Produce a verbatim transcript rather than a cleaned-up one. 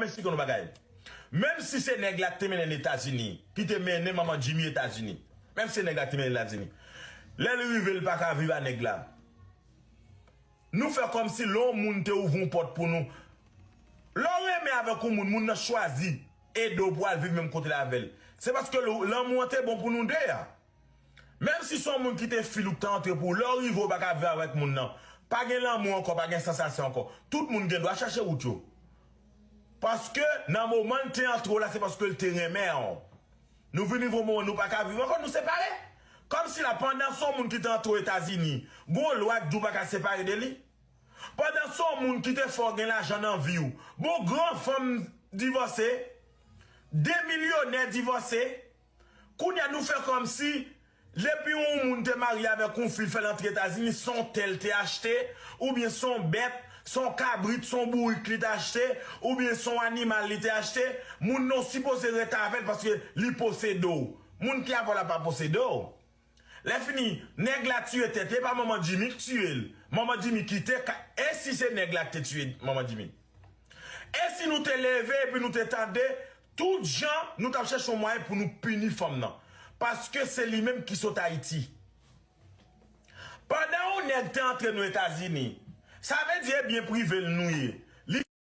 Mwen esplike nou bagay. Menm si se nèg la ki te mennen l Etazini, ki te mennen manman Jimmy Etazini, menm si se nèg la ki te mennen l Etazini, lè l rive, l pa ka viv a nèg la. Nou fè kòmsi lè yon moun te ouvri yon pòt pou nou. Lè w renmen avèk yon moun, moun nan chwazi ede w pou al viv menm kote l avè l. Se paske l- lanmou an te bon pou nou de a. Menm si se yon moun ki te fil ou ki te antre pou ou, lè w rive ou pa ka viv avèk moun nan. Pa gen lanmou ankò, pa gen sansasyon ankò. Tout moun gen dwa chache wout yo. Paske nan moman l te antre w la, se paske l te renmen w. Nou vin rive yon moman nou pa ka viv ankò, nou separe. Kòmsi la, pandan se yon moun ki te antre w Etazini, gon lwa ki di w pa ka separe de li. Pandan se yon moun ki te fè w gen lajan nan vi w, bon, gran fanm divòse, de milyonè divòse, kounye a nou fè kòmsi depi yon moun te marye avèk yon fi, l fè l antre Etazini, se yon tè l te achte, oubyen se yon bèt, se yon kabrit, se yon bourik li te achte, oubyen se yon animal li te achte, moun nan w sipoze ret avè l paske li posede w. Moun ki avè w la pa posede w. Lè fini, nèg la tiye tèt, e pa manman Jimmy ki tiye l. Manman Jimmy kite ka, e si se nèg la ki te tiye manman Jimmy? E si nou te leve epi nou te tande, tout jan, nou t ap chèche yon mwayen pou nou pini fanm nan. Paske se li menm ki sot Ayiti. Pandan yon nèg te antre nou Etazini, sa vle di e byen prive l nou ye.